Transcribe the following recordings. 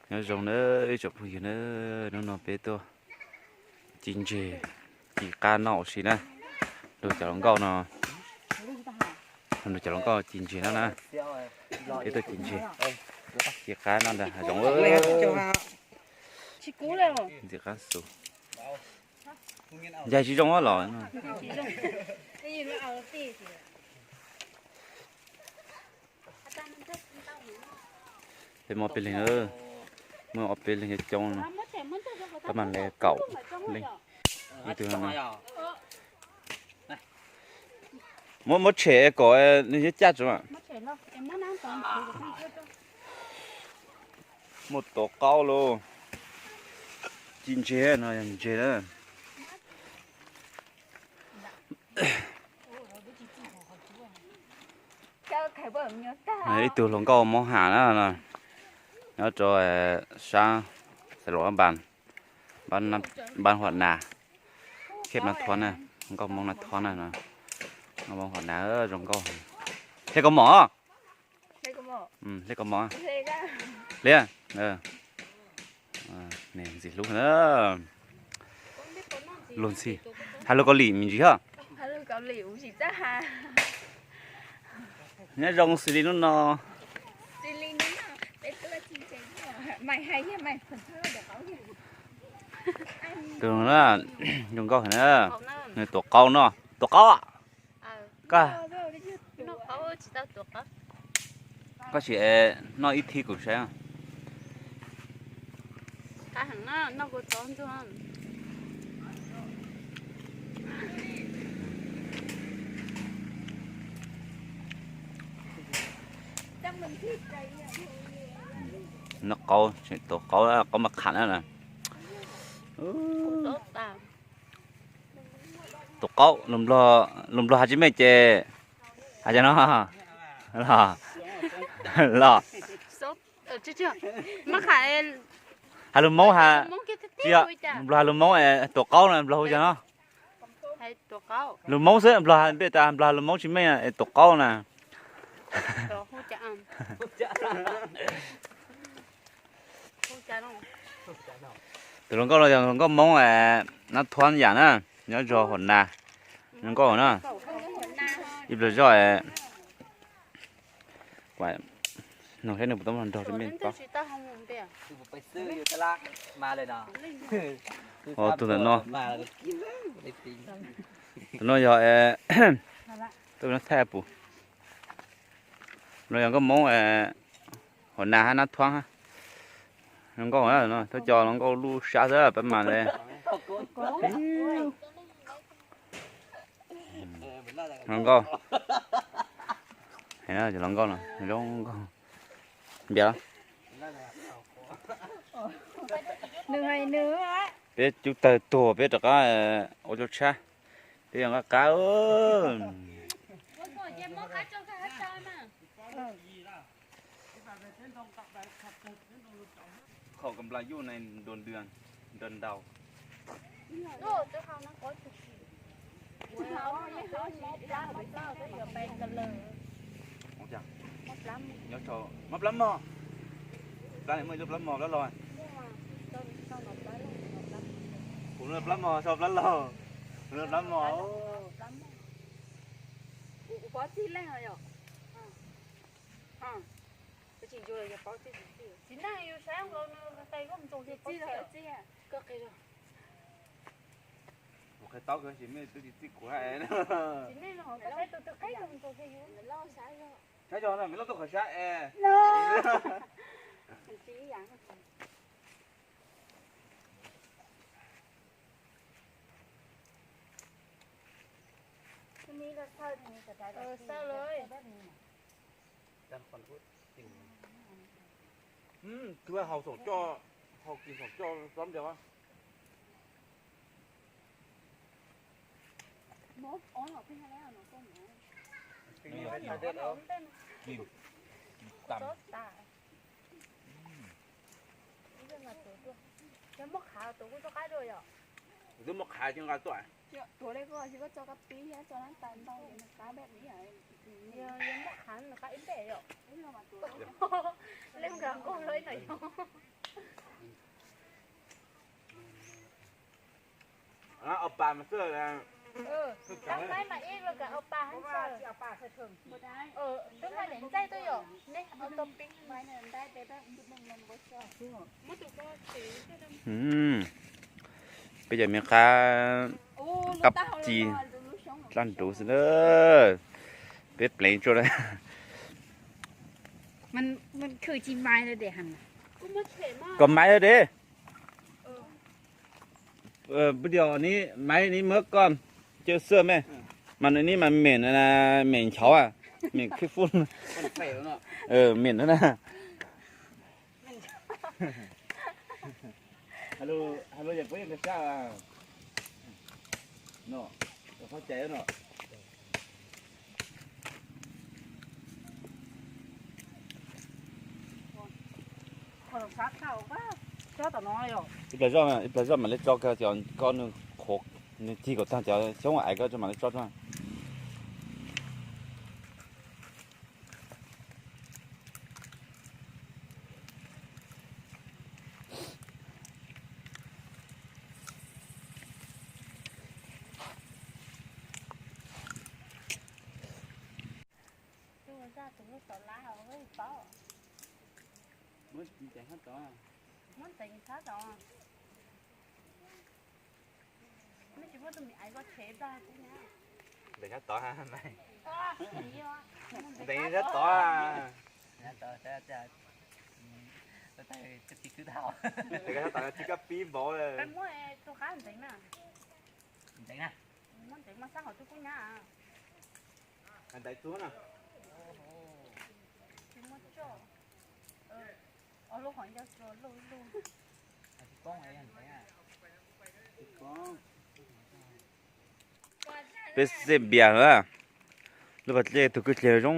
Nyob zoo na ib tsoom phooj ywg na, hnub no peb tuaj ci ntseg, ci qab noj ua si na. Nrog cov hluas nkauj no, nrog cov hluas nkauj ci ntseg no na. Peb tuaj ci ntseg, ci qab noj ntag hav zoov. Ntxim qab xus. Ncaig tsis zoo los. Peb muaj ob peb leeg, muaj ob peb leeg coob coob no, pab mas le kaum leej. Ib tug no muab, muab tshem kom nws caj tso. Muaj tuav qaub lauj. Ci ntseg no yog ntseg na. Ib tug hluas nkauj Hmoob Ham na, nyob rau sab Xais Luam Nab Npas, npab Huam Nas, khej Nab Thuab na, hluas nkauj Hmoob Nab Thuab na, Hmoob Huam Nas zoo nkauj. Hle kaus mom, hle kaus mom, hle, ntxim hlub na. Luag ntxhi, hais lus Kaus Lim me ntsis hos. Nyob zoo xws li hnub no. Tus zoo nkauj heev na, nws tuav qaub no, tuav qaub. Koj, koj sim noj ib thib kuv saib. Noj qaub, tuav qaub, qaub maj qham na. Tuav qaub, lus Nplog has tsis meej ces hais cov no los. Hais lus Hmoob, tsis yog, Nplog hais lus Hmoob tuav qaub no Nplog hu cov no. Lus Hmoob xwb, Nplog hais npej tas, Nplog hais lus Hmoob tsis meej es tuav qaub na. Tus hluas nkauj no yog hluas nkauj Hmoob Nab Thuab yam na, nyob zos Huam Nas, zoo nkauj na. Ib pliag zoj nug saib nws puas tau nrog rau mej paub. Tus ntawm no, tus no yog, tuaj no thaij pum. No yog nkauj Hmoob Huam Nas hab Nab Thuab hab. Zoo nkauj no, thawj cov hluas nkauj lub sab xwb pab mas le. Hluas nkauj, hluas nkauj no zoo nkauj. Npias, peb cub tawg tuag peb rov qab ua cov tshab, peb yuav nqa qab. Kho ka nplas yuj na, nrua nrua, nrau nrau. Nyob rau, mob plab mog. Plab ne muaj ib lub plab mog plab laug. Kuv no plab mog sau plab laug. Kuv no plab mog. Kuv qhia tau kawg sis mej twb tsis txij kuv hab. Saib zog no, mej loj tuaj qhov sab es. Tus hau xoom coj, hau kis xoom coj xob ntias. Twb muab qhav ces nqa tuaj. Tuav le koj, tsis koj tso koj pib thiab tso nab tas ntau, nws qab npej. Yog muab qhav nws qab ib npej yom. Leej nkawd nqug lawm no yog. Peb cov me qab qab ci dlaj nruv xwb na. Peb pleev tsuaj na. Kom maiv de. Video ni, máy ni mớg con, chơi xưa mê. Mà ni mà mệt, mệt nchav à, mệt khib phút. Mệt nữa nè. Alo, alo, giờ có em sao à? Nó, có chạy nó. Ib pliag zoj, ib pliag zoj mam li tso kiag cov ko nws qhuav, nws cig kom tag cov xyoob ais ko tso mam li tso rau. Ntev sab tod, ntev sab tod. Ntev sab tod tsis kab pib npaum. Ntev na. Ntev tuag na. Peb xej npias lawm. Lub pas dlej tus kwj dlej zoo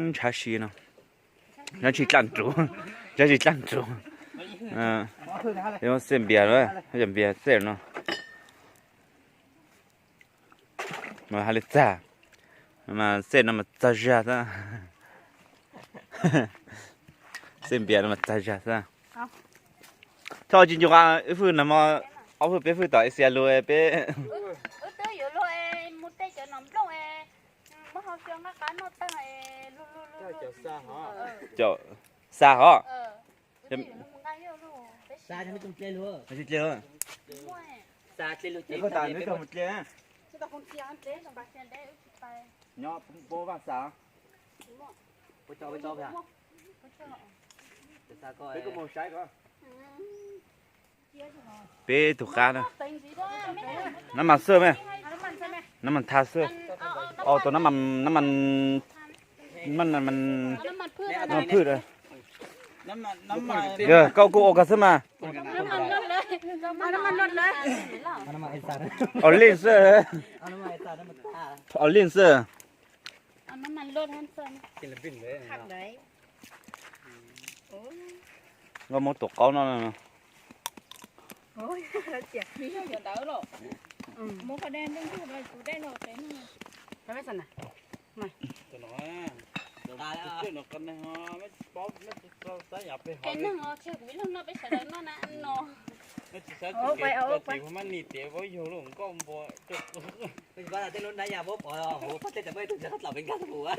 ntshav si no. Zab tsi dlaj nruv, zab tsi dlaj nruv. Xej npias lawm, yog npias xej no. Mas hais li txag, mas xej no mas txag zag xwb. Xej npias no mas txag zag xwb. Thov tsis ncu qa ib hwj nag hmo, ob hwj peb hwj tom Asia lug peb. Wb twb yuav luag mus tej cov nom nplooj, muab hau xyoo nqa qab noj tag. Cov xa hov. Xa tle luag. Xa tle luag. Xa tle luag. Nyob puab vaj xa. Peb tus qab na. Nab mas xwb me. Nab mas tha xwb. Au, tus nab mas, nab mas, nab mas phwj. Yog koj kuj ua koj xwb mas. Au lej xwb. Au lej xwb. Koj muab tus qaub no. Tej lub nab yam peb pov hauv pab tej cov peb tus nkauj npua.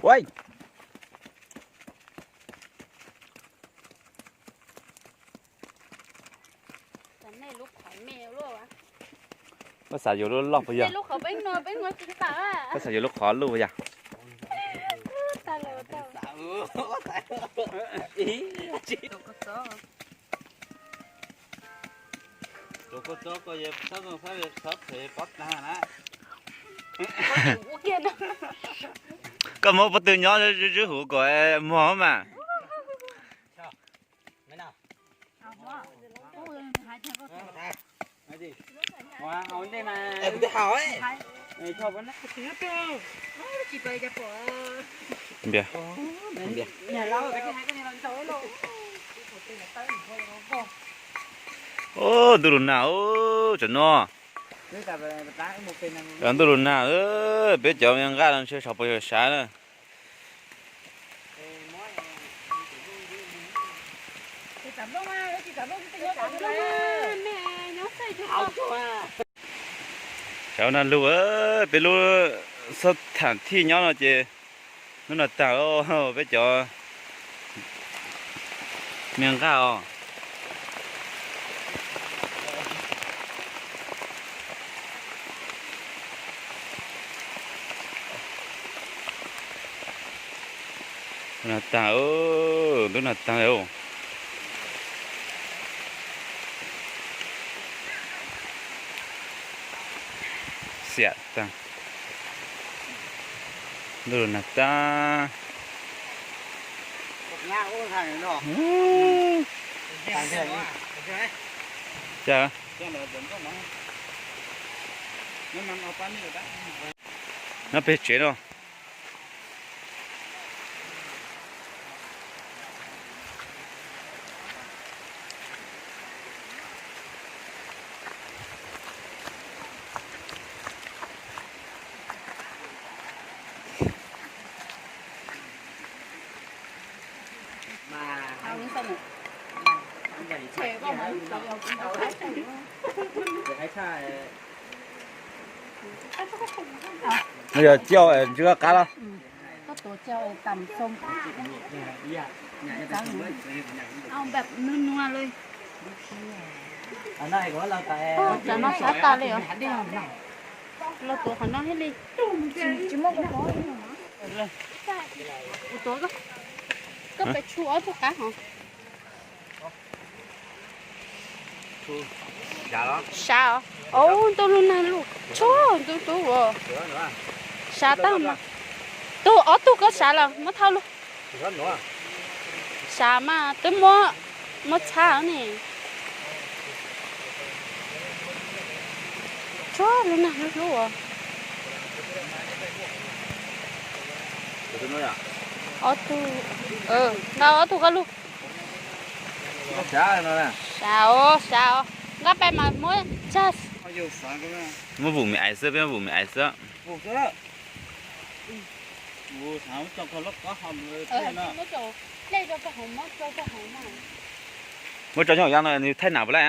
Ua, koj xav yuav lub loj puas yog? Koj xav yuav lub qhov luj puas yog? Koj muab pob tw nyob zwb huv kom muag mas. Npias. Ub, ntuj lug nag, ub, tsam no. Ntuj lug nag, peb cov me nqaj no ntshe saum puas yog sav na. Sav nag lug, peb lub xab tham thij nyob no ces ntuj nag tag, peb cov me nqaj os. Nag tag, ntuj nag tag. Xiam tag, ntuj nag tag. Nyob pem tsev no. No yog cauj ntsw qab los? Cov no sab tas li os. Los tuav qhov no thiaj li. Kuv tuav koj. Koj pes tshu ob tug qab hov. Sav os. Ub, ntuj lub nag lug tshua ntuj tub as. Sav tag mas. Tug ob tug koj sav los muab thauj lug. Sav mas twb muab, muab txhab ne. Tshua lub nag lub hlub as. Ob tug, nqa ob tug koj lug. Sav os, sav os. Nqa pais mas muab tsag. Muab vum me ais xwb, peb muab vum me ais xwb. Muab tso nyob hauv yav no nws thaij nam puas laij?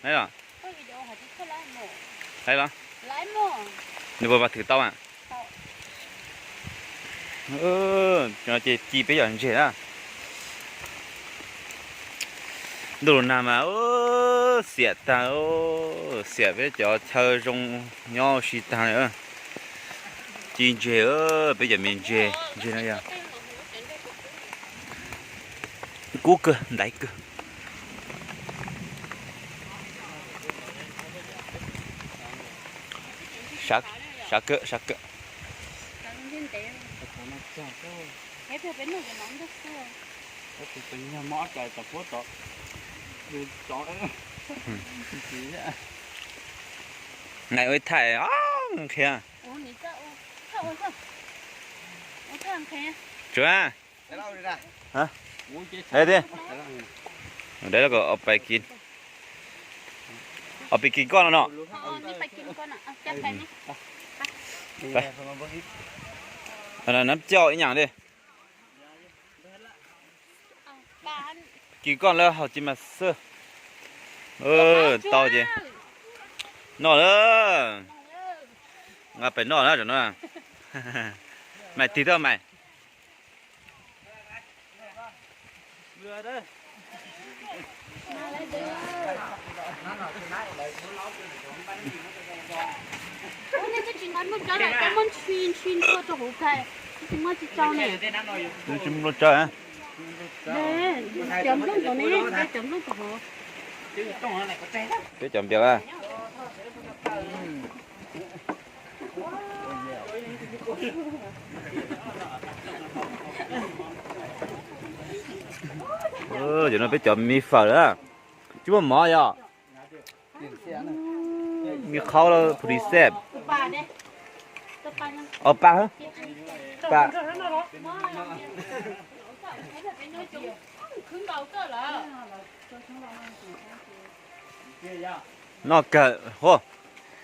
Laij los? Laij los? Nws puas vas thwm tau a? Ces ci peb cov ntseg na. Ntuj los nag mas xiam tag, xiam peb cov chaw zoo nyob ua si tag li. Ci ntseg, peb cov me ntseg, ntseg no yog kub kawg ntaiv kawg. Sav kawg, sav kawg. Nqaij ua ib thaij qhia. Tsuav. Ti, dab ko ob pais kis, ob pais kis koj no no. Nab coj ib nyam li. Kis koj lawm haus ci mas xwb. Tau ces noj lawm. Nqa pais noj na, tam no. Maiv tig tau maiv. Tsis muaj tsaws. Peb cov npias a. Cov no peb cov mi fawm a. Tsis muaj mov yog mi qhaub los phu li xej. Ob pab, pab. Noj kawg huaj.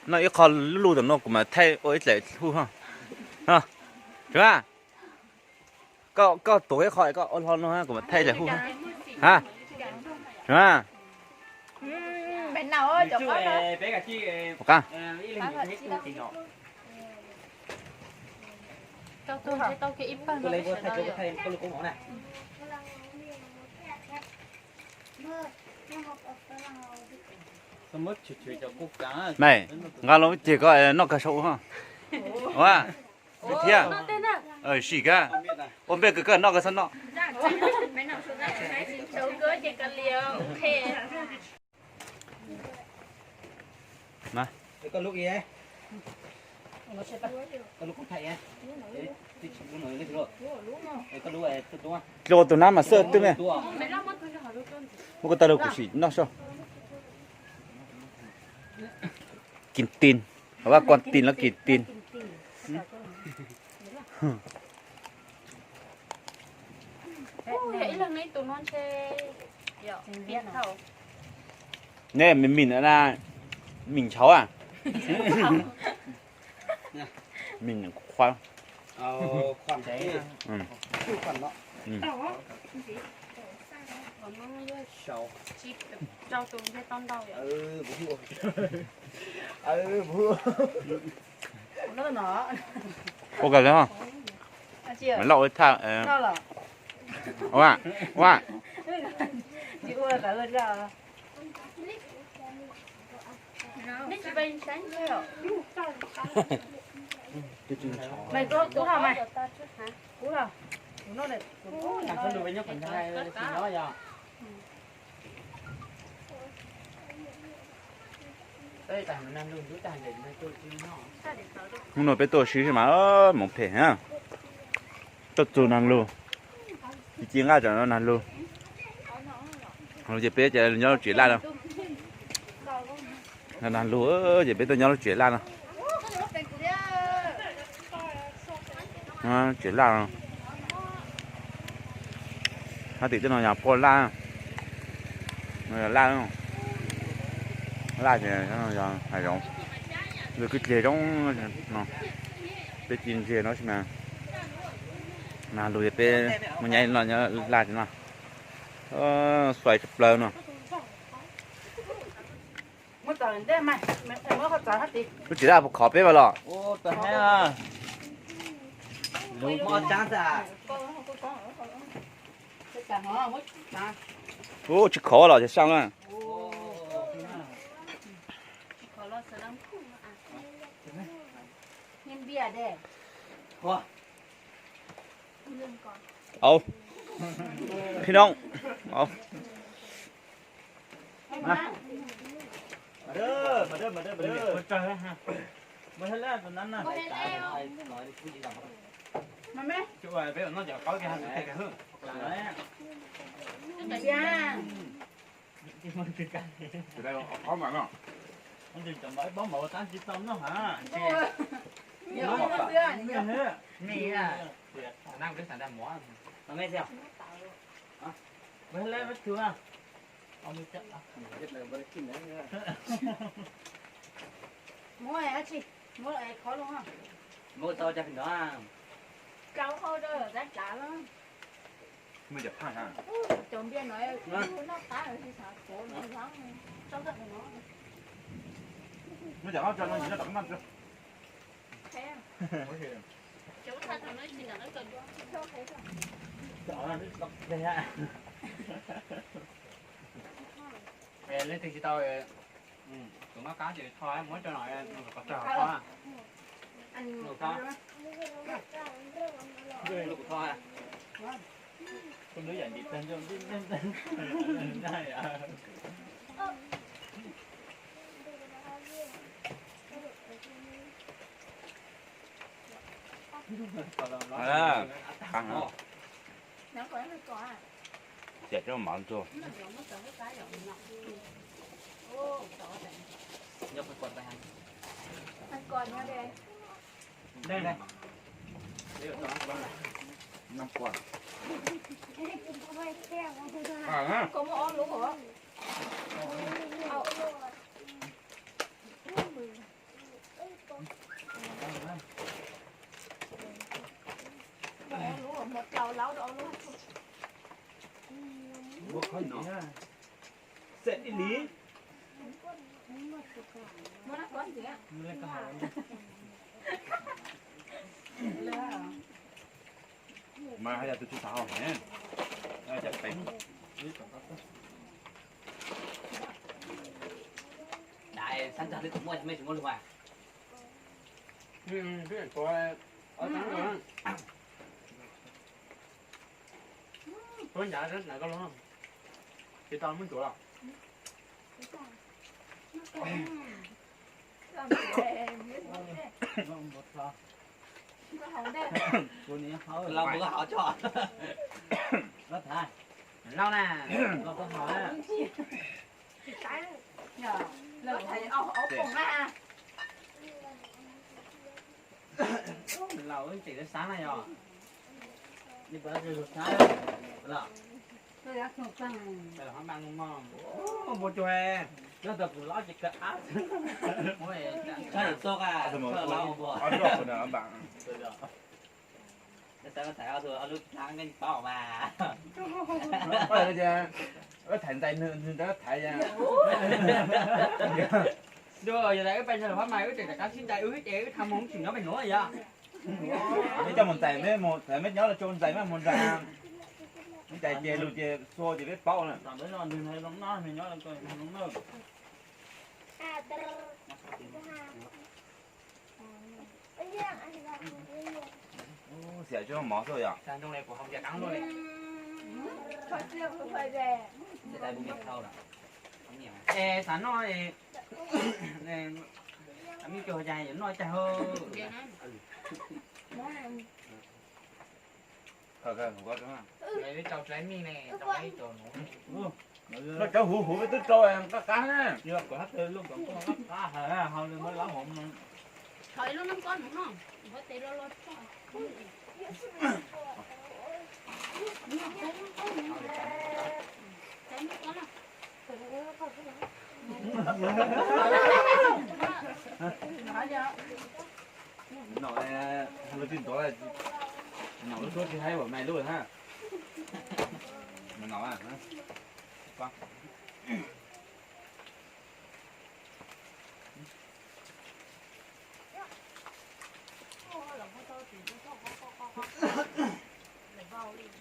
Noj ib qho lub lub tom no kuv mam thaij ua ib daim hu. Tsuav, koj tuav ib qho koj ua hlo no kuv mam thaij daim hu. Ha, Tsuav, ua qab. Mej, nqa los ceg koj noj kawg saum ua. Ua, thiab, sim kawg, ua npej kawg koj noj kawg txhob noj. Dlua tus nab mas xwb twb ne. Muab koj tau rau kuv sim noj soj. Kim tin, hauv vaj kuaj tin los kim tin. Nej, mim, mim nchauv a. Mim qhuav. Ua kawg li, mam loj ua thaj. Ua, ua. Hnub no peb tuaj sib mas moov phem, tuaj txug nag lug, ci nqaj tsam no nag lug, ces peb ces nyob lub tsev laj no. Nag lug ces peb tuaj nyob lub tsev laj no. Tsev laj no. Hab tim tej no yog poj laj, no yog laj, laj ces yog hav zoov, lub kwj deg zoo no. Peb ci ntses no sis mas nag lug ces peb muaj nyaib no nyob laj no. Xuais tshaj plaws no. Lub tsev laj puas khov peb vas los? Ub, tsis khov los ces saib na. Au, phib noob, au. Muab tau cov no, rau tab tsav los. Cov npiaj no, noj qab tsis xav kauv no, tso no. Muab cov no tso no, noj tom qab no. Leej twg tsis tau tus noj qab ces tho muab cov no, qhov tsawg qhov tho. Tiam coj mov rau. Xeem ib lis. Mas hais tias tus tsis xav haus ne, cov peev. Daim sab ntsag twb tsis muaj, mej tsis muaj lug a. Tuab ncav na koj lub, tsis tau muab ntsuav los. Lauj, kuv hauv tso. Lauj na, los koj haus na. Lauj, tseem lub xab na yog. Nws puas lub xab los? Npua cuag, nyob tau kuv los ces kawg ab. Txhob yuav tuaj a, txhob los npua. Xav thaiv ob tug ob lub dlaab koj paub mas. Thaiv ntxais nws, nws ntawd thaiv. Dua yog tias wb pais nrog lawv hab mas wb tseem rov qab sib ntxais wb ces wb tha mus tsis nyob pem nuav yog. Meb coj mus ntxais, meb mus ntxais, meb nyob los tso ntxais meb mus ntxais. Ntxais ces lug ces xua ces peb paub na. Xiam tsis mov xwb yog. Es xav noj, mej cog cas yuav noj cas ho. Noj cov huv huv peb twb rau qab qab na. Nom lub tsis ntov, nom lub suab tsis haib ua mais lub ha. Nom.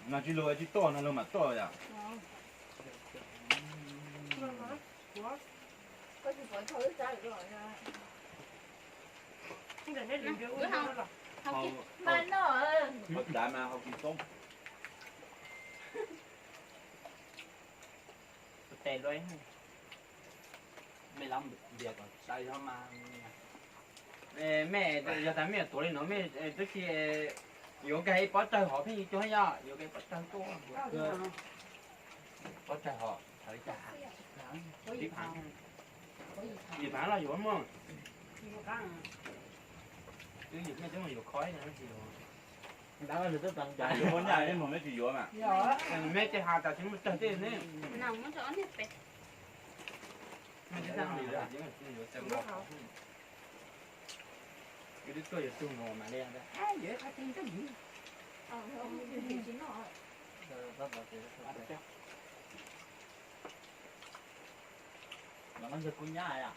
No tsis lug tsis tuaj no lug mam tuaj yom. Hauv tsav mas hauv kis toob. Tes luaj, mej lab npias kom tau yog mas. Mej yog tas mej yuav tuav li no mej twb tsis yuav kag ib pob tsawg hov pheej cuag yog yuav kag ib pob tsawg tuaj. Pob tsawg hov, ib phav, yim phav los yuav muaj. Twb yim mej twb mus yuav khob. Yuav muaj nyaj mej mus mej tsis yuav mas. Mej ces has tas tsis muaj tsawg tej ne. Yuav twb tuaj yuav tug mus mas li. Los koj ntshe kuv nyab yom.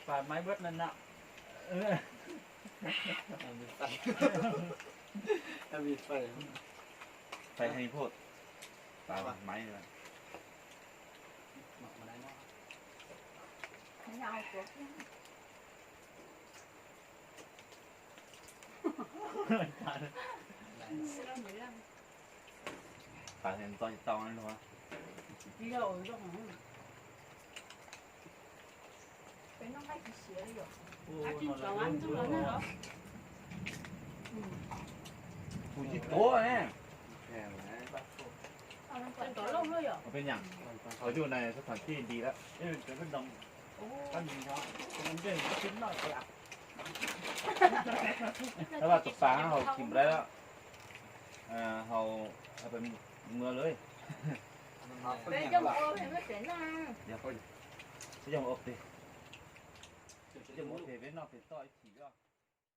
Pais maiv buab na no. Pais heev phauj. Pais maiv. Pais heev txog tsis tau luag. Kuv tsis tuav ne. Peb nyam, qhov yug na sab thaum tij nti lawm. Tab tus pas haus kis nplai lawm. Haus mưa lawm. Peb coj mus ua pem noj. Peb coj mus ua pem, peb coj mus ua pem, peb noj pem toj ib chim.